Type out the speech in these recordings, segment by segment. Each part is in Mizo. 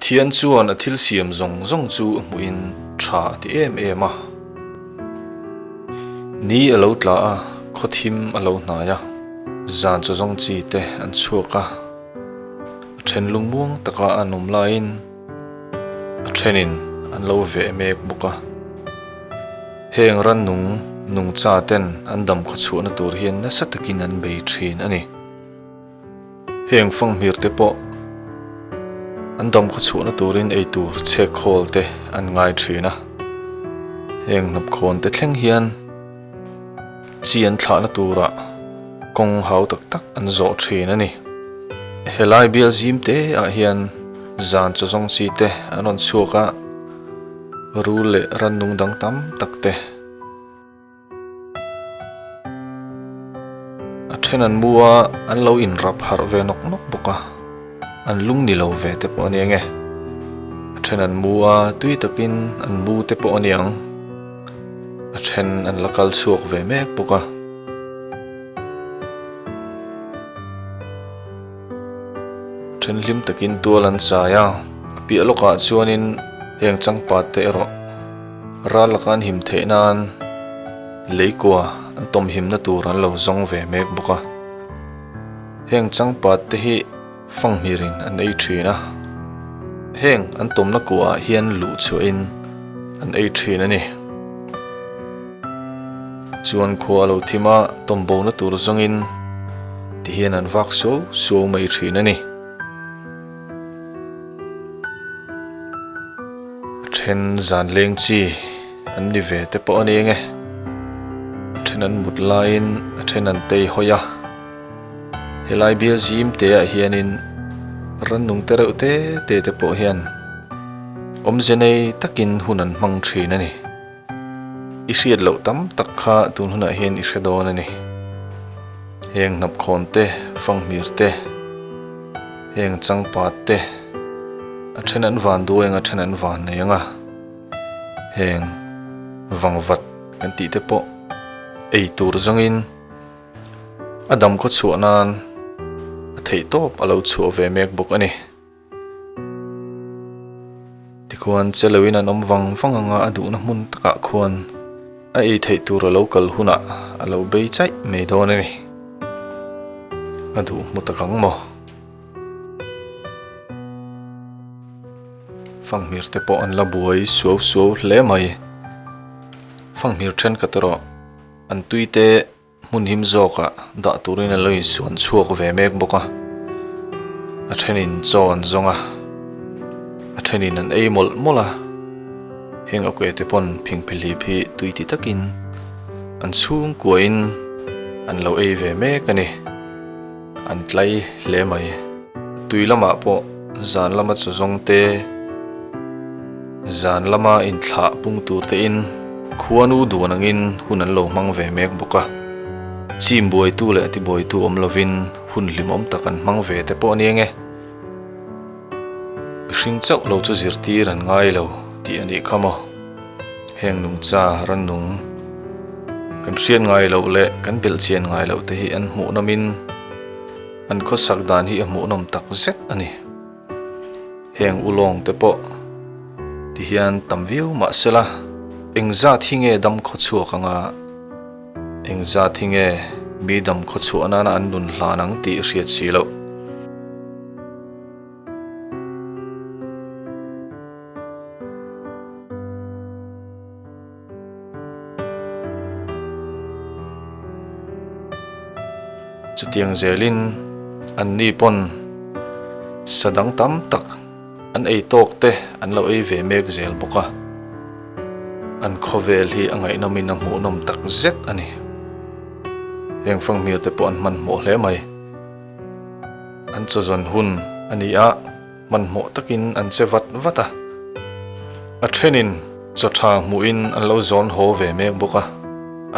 Pathian chuan a thil siam zawng zawng chu a hmuhin tha a ti em em a. Ni a lo tla a, khaw thim a lo hnai a, zan chaw zawng chi te an chhuak a, a then lungmuang taka an awm laiin a thenin an lo veh mek bawk a. Heng rannung nungcha ten an dam khaw chhuahna tur hian nasa takin an bei thin a ni. Heng fanghmir te pawh an dam khaw chhuahna turin ei tur chhek khawl te an ngai thin a, heng hnapkhawn te thleng hian chi an thlahna turah kawng hau tak tak an zawh thin a ni. Helai bial zim te ah hian zan chaw zawng chi te an rawn chhuak a, rul leh rannung dang tam tak te. A then an mu a, an lo inrap harh ve nawk nawk bawk a, an lung ni lo ve te pawh a ni ang e. A then an mu a, tui takin an mu te pawh a ni ang. A then an la kal chhuak ve mek bawk a. Then hlim takin tual an chai a, a piah lawkah chuanin heng changpat te erawh ral laka an him theih nan leikua an tawm himna tur an lo zawng ve mek bawk a. Heng changpat te hi fanghmirin an ei thin a, heng an tawmna kuaah hian luh chhuahin an ei thin a ni. Chuan khua a lo thim a, tawmbona tur zawngin ti hian an vak suau suau mai thin a ni. A then zan leng chi an ni ve te pawh a ni eng e. A then an mut laiin a then an tei hawi a. Helai bial zim te ah hianin rannung te reuh te te te pawh hian awmze nei takin hun an hmang thin a ni. I hriat loh tam tak kha tun hunah hian i hre dawn a ni. Heng hnapkhawn te, fanghmir te, heng changpat te, a then an van duai ang a then an van nei ang a, heng vangvat kan tih te pawh ei tur zawngin a dam khaw chhuah nan a theih tawp a lo chhuah ve mek bawk a ni. Tikhuan che loin an awm vang vang anga a duhna hmun takah khuan a ei theih tur a lo kal hunah a lo bei chaih mai dawn a ni. A duh hmu tak ang maw? Fanghmir te pawh an la buai suau suau hle mai. Fanghmir thenkhat erawh an tui te Hmun him zawkah dah turin a lo insuan chhuak ve mek bawk a, a thenin chaw an zawng a, a thenin an ei mawlh mawlh a, heng a kueh te pawn phingphihlip hi tui ti takin an chhungkuahin an lo ei ve mek a ni, an tlai hle mai. Tui lamah pawh zan lama chaw zawng te, zan lama inthlah pung tur tein khuanu duan angin hun an lo hmang ve mek bawk a. Chim buaitu leh tibuaitu awm lovin hun hlimawm tak an hmang ve te pawh a ni ang e. Mihring chauh lo chu zirtir an ngai lo tih a nih kha maw? Heng nungcha rannung kan hriat ngai loh leh kan belhchian ngai loh te hi an hmuhnawmin, An khawsak dan hi a hmuhnawm tak zet a ni. Heng ulawng te pawh ti hian tam viau mah sela eng zat hi nge dam khaw chhuak anga eng zat hi nge mi dam khaw chhuah nana an nun hlan ang tih hriat si loh. Chutiang zelin an ni pawn sa dang tam tak an ei tawk te an lo ei ve mek zel bawk a, an khawvel hi a ngaihnawmin a hmuhnawm tak zet a ni. Heng fanghmir te pawh an hmanhmawh hle mai. An chawzawn hun a ni a. Hmanhmawh takin an che vat vat a, a thenin chaw tha hmuhin an lo zawn haw ve mek bawk a,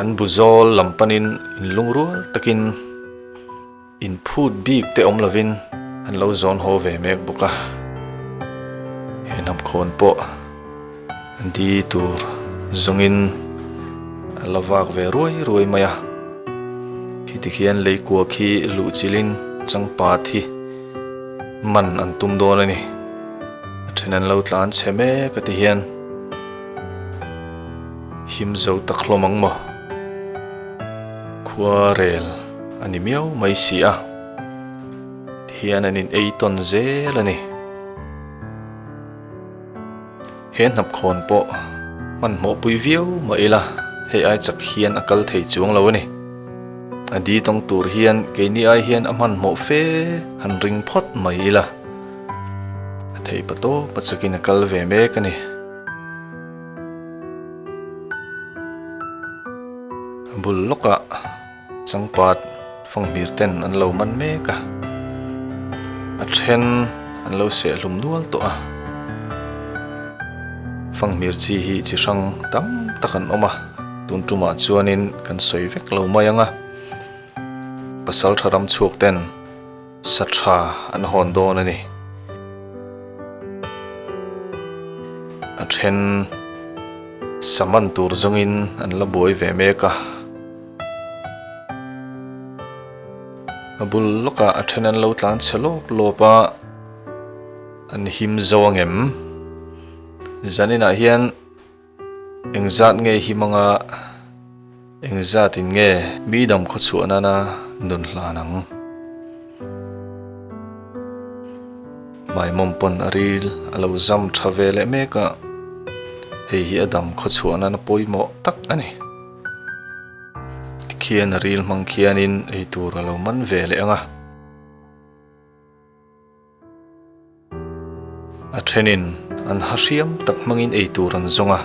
an bu zawl lam panin inlungrual takin inphut bik te awm lovin an lo zawn haw ve mek bawk a, he hnamkhawn pawh di tur zawngin a la vak ve ruai ruai mai a, khiti khian leikua khi luhchilhin changpat hi. Man an tum dawn a ni. A Then an lo tlan chhe mek a ti hian him zo tak hlawm ang maw? Khua rel a ni miau mai si a, ti hian an in ei tawn zel a ni. He hnapkhawn pawh hmanhmawh pui viau mah ila hei ai chak hian a kal thei chuang lo a ni. A di tawng tur hian keini ai hian a hmanhmawh fe han ring phawt mai ila. A thei pa tawp a chakin a kal ve mek a ni. A bul lawkah changpat fanghmir ten an lo man mek a, a then an lo sehhlum nual tawh a. Fanghmir chi hi chi hrang tam tak an awm a, tun tumah chuanin kan sawi vek lo mai ang a. Pasal tha ram chhuak ten. Sa tha an hawn dawn a ni. A then sa man tur zawngin an la buai ve mek a. A bul lawkah a then an lo tlan chhe lawp lawp a, an him zo angem? Zaninah hian. Engzat nge him anga engzat in nge mi dam khaw chhuah nana nun hlan ang? Maimawm pawn a ril a lo zam tha ve leh mek a, hei hi a dam khaw chhuah nana pawimawh tak a ni. Tikhian a ril hmang khianin eitur a lo man ve leh ang a. A thenin an ha hriam tak hmangin ei tur an zawng a.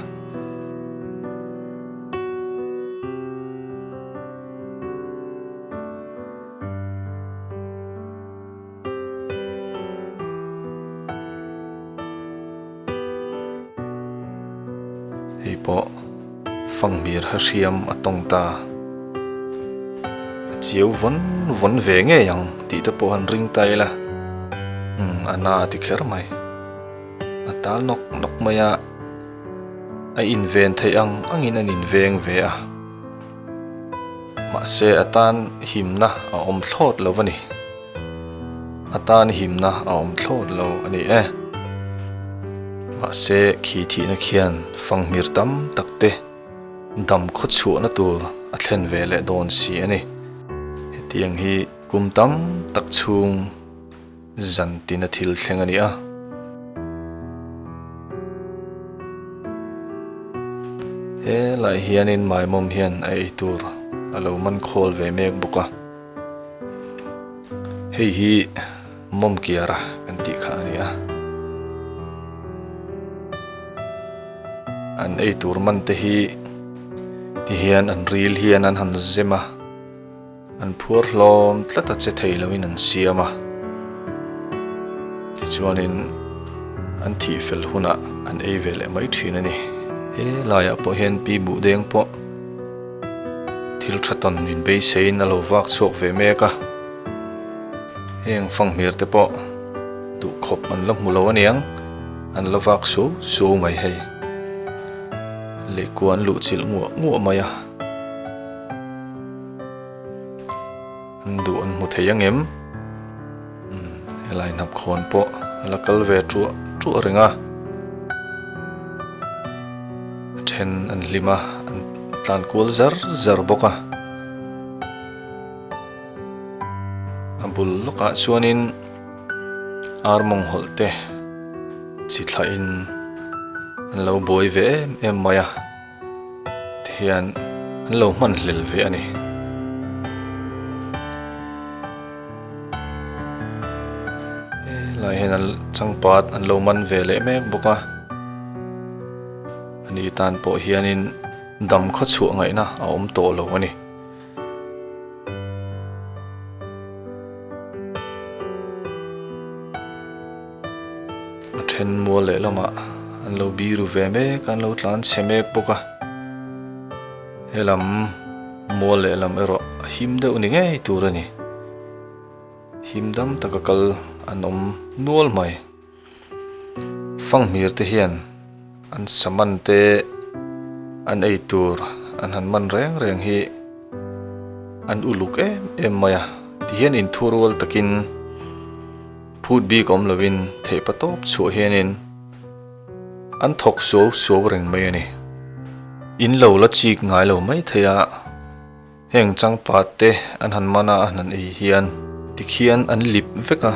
Hei pawh fanghmir ha hriam a tawng ta. A chiau vawn vawn ve ngei ang tih te pawh han ring ta ila. Umm a na a ti kher mai. A tal nawk nawk mai a, a inven theih ang angin an inveng ve a. Mahse a tan himna a awm thlawt lo a ni. A tan himna a awm thlawt lo a ni e. Mahse khi thihna khian fanghmir tam tak te dam khaw chhuahna tur a thlen ve leh dawn si a ni. Hetiang hi kum tam tak chhung zan tina thil thleng a ni a. Helai hianin Maimawm hian a eitur a lo man khawl ve mek bawk a. Hei hi Mawmkiara kan tih kha a ni a. An ei tur man te hi ti hian an ril hian an han zem a, an phuar hlawm tlat a che thei loin an siam a. Tichuanin an thih fel hunah an ei ve leh mai thin a ni. He laiah pawh hian pi buhdeng pawh. Thil tha tawn min beiseiin a lo vak chhuak ve mek a, heng fanghmir te pawh duh khawp an la hmu lo aniang, an la vak suau suau mai hei. Lehkua an luh chilh nguah nguah mai a, an duh an hmu thei angem? Helai hnapkhawn pawh a la kal ve tuah tuah reng a, a then an hlim a, an tlan kual zar zar bawk a. A bul lawkah chuanin ar mawng hawlh te chi thlahin an lo buai ve em em mai a. Tihian an lo hman hlel ve a ni. Helai hian an changpat an lo man ve leh mek bawk a. Ani tan pawh hianin dam khaw chhuah ngaihna a awm tawh lo a ni. A then mual leh lamah an lo biru ve mek a an lo tlan chhe mek bawk a helam mual leh lam erawh a him deuh ni ngei tur a ni him dam taka kal an awm nual mai fanghmir te hian an saman te an ei tur an han man reng reng hi an uluk em em mai a tihian inthurual takin. Phut bik awm lovin theihpa tawp chhuah hianin. An thawk suau suau reng mai a ni. In lo la chik ngai lo mai thei a, heng changpat te an han man a an han ei hian tikhian an lip vek a,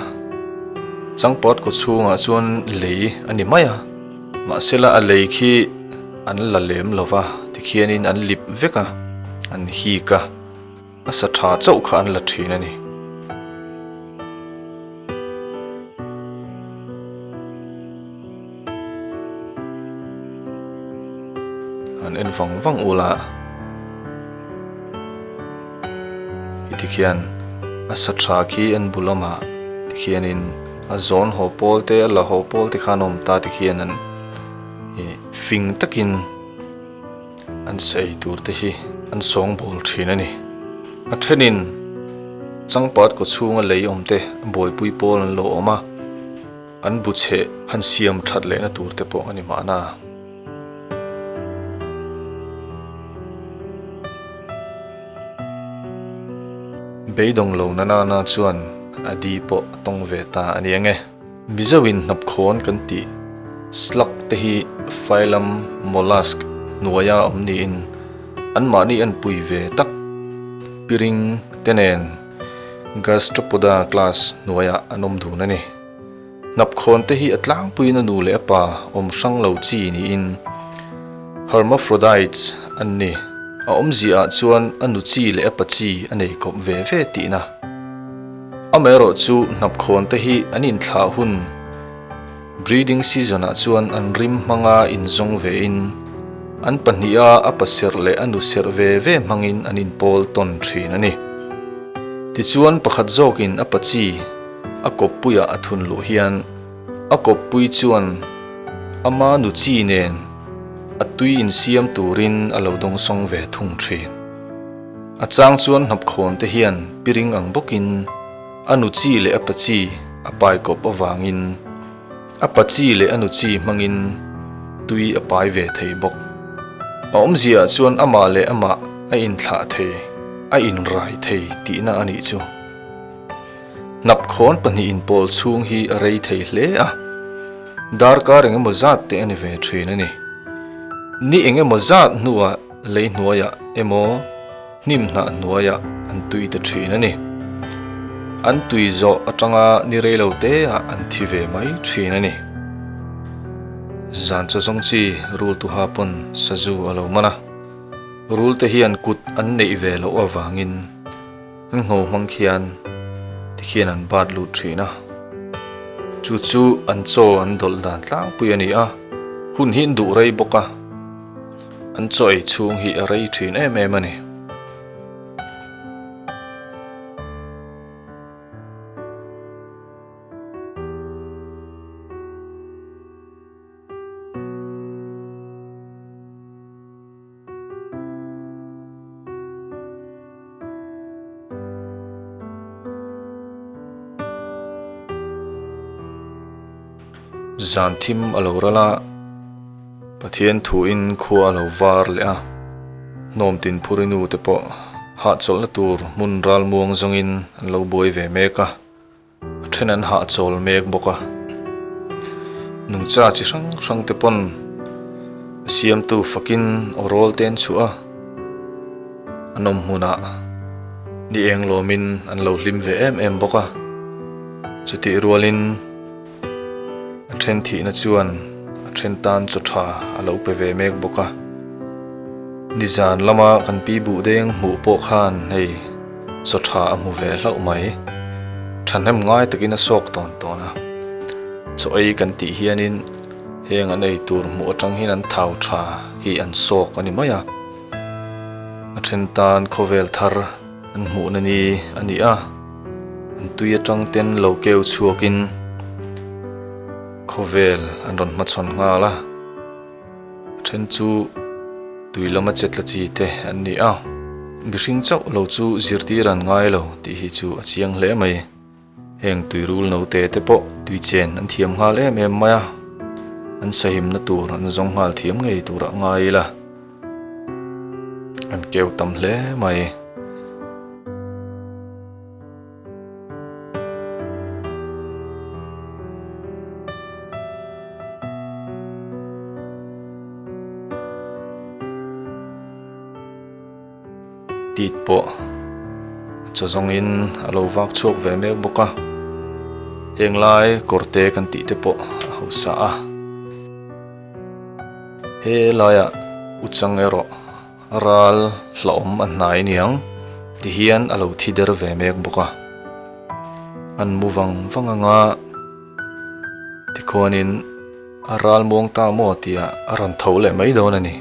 changpat kaw chhungah chuan lei a ni mai a, mahsela a lei khi an la lem lo va tikhianin an lip vek a, an hik a. A sa tha chauh kha an la thin a ni. An en vang vang ul a. Heti khian a sa tha khi an bu lamah tikhianin a zawn haw pawl te a la haw pawl te khan a awm ta tikhian an ih fing takin. An sa ei tur te hi an sawngbawl thin a ni. A thenin changpat kaw chhunga lei awm te buaipui pawl an lo awm a, an bu chheh han siam that lehna tur te pawh a ni mahna. Beidawng lo na nana chuan a di pawh a tawng ve ta a ni ang e. Mizoin hnapkhawn kan tih slug te hi phylum Mollusc hnuaia awm niin anmahni an pui ve tak piring te nen Gastropoda class hnuaiah an awm dun a ni. Hnapkhawn te hi a tlangpuiin a nu leh a pa awm hrang lo chi niin Hermaphrodites an ni. A awmziah ah chuan a nu chi leh a pa chi a nei kawp ve ve tihna. Amaherawh chu hnapkhawn te hi an inthlah hun breeding season ah chuan an rim hmanga inzawng ve in an pahniha a pa serh leh a nu serh ve ve hmangin an inpawl tawn thin a ni. Tichuan pakhat zawkin a pa chi a kawppuiah a thun luh hian a kawppui chuan ama nu chi nen a tui insiam turin a lo dawngsawng ve thung thin. A chang chuan hnapkhawn te hian piring ang bawkin a nu chi leh a pa chi a pai kawp avangin a pa chi leh a nu chi hmangin tui a pai ve thei bawk. A awmziaah chuan amah leh amah a inthlah thei, a inrai thei tihna a nih chu. Hnapkhawn pahnihin pawl chhung hi a rei thei hle a, darkar engemaw zat te a ni ve thin a ni. Ni engemaw zat hnuah Lei hnuaiah emaw hnim hnah hnuaiah an tui ta thin a ni. An tui zawh atanga ni rei lo te ah an thi ve mai thin a ni. Zan chaw zawng chi rul tuha pawn sazu a lo man a. Rul te hian kut an neih ve loh avangin An ngho hmang khian tikhian an bat lut thin a, chu chu an chaw an dawlh dan tlangpui a ni a, hun hi an duh rei bawk a, an chaw ei chhung hi a rei thin em em a ni. Zan thim a lo ral a, Pathian thuin khua a lo var leh a, hnawm tin phuri nu te pawh hahchawlhna tur hmun ralmuang zawngin an lo buai ve mek a. A then an hahchawl mek bawk a, nungcha chi hrang hrang te pawn a siamtu fakin aw rawl te an chhuah a, an awm hmunah ni eng lawmin an lo hlim ve em em bawk a, chutih rualin a then thihna chuan a then tan chaw tha a lo pe ve mek bawk a, nizan lama kan pi buh deng hmuh pawh khan hei. Chaw tha a hmu ve hlauh mai. Thahnem ngai takin a sawk tawn tawn a. Chaw ei kan tih hianin heng an ei tur hmuh atang hian an thau tha hi an sawk a ni mai a. A then tan khawvel thar an hmuhna ni a ni a. An tui atang ten lo keu chhuakin khawvel an rawn hmachhawn nghal a. A then chu tui lama che tla chi te an ni a, mihring chauh lo chu zirtir an ngai lo tih hi chu a chiang hle mai. Heng tuirul note te pawh tui chen an thiam nghal em em mai a, an sahimna tur an zawng nghal thiam ngei turah ngai ila an keu tam hle mai. Tit pawh a chaw zawngin a lo vak chhuak ve mek bawk a, heng lai kawrte kan tih te pawh a hausa a. He laiah uchang erawh ral hlauhawm a hnai niang ti hian a lo thi der ve mek bawk a, an mu vang vang anga tikhuanin A ral muang ta maw tih a rawn tho leh mai dawn a ni.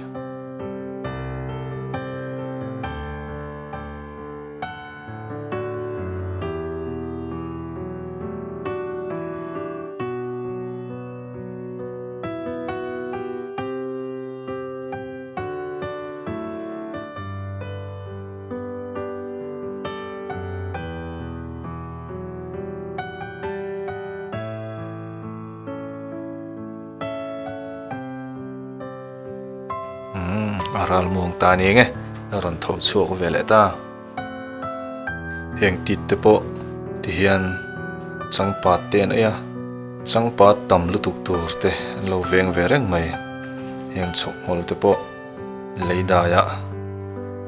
Umm a ral muang ta ni eng e a rawn tho chhuak ve leh ta heng tit te pawh ti hian changpat te an ei a changpat tam lutuk tur te an lo veng ve reng mai heng chhawk te pawh lei daiah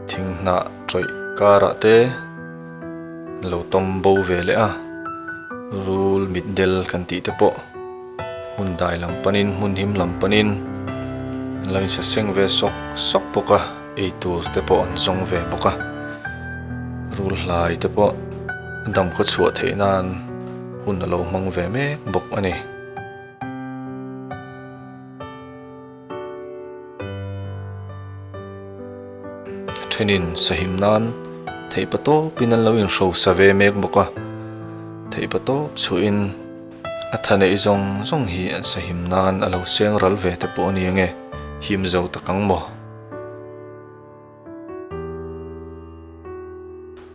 thing hnah tawih karah te an lo tawm bo ve leh a rul mit del kan tih te pawh hmun dai lam panin hmun him lam panin an lo insa seng ve sawk sawk bawk a ei tur te pawh an zawng ve bawk a rul hlai te pawh a dam khaw chhuah theih nan hun a lo hmang ve mek bawk a ni. A thenin sahim nan theihpa tawpin an lo inhrosa ve mek bawk a, theihpa tawp chhuahin a tha neih zawng zawng hi sahim nan a lo seng ral ve te pawh a ni ange, him zo tak ang maw?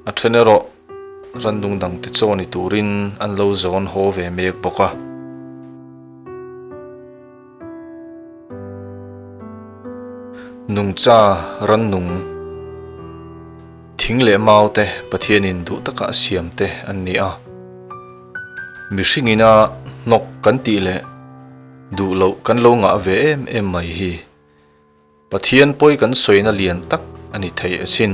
A then erawh randung dangte chaw ni turin an lo zawn haw ve mek bawk a. Nungcha rannung thing leh mau te Pathianin duh taka a siam te an ni a. Mihring ina hnawk kan tih leh duh loh kan lo ngah ve em em mai hi Pathian pawi kan sawina lian tak a ni thei asin.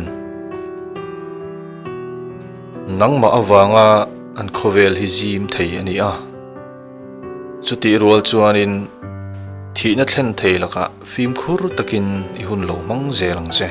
Nangmah avanga an khawvel hi zim thei a ni a. Chutih rual chuanin thihna thlen thei lakah fimkhur takin i hun lo hmang zel ang che.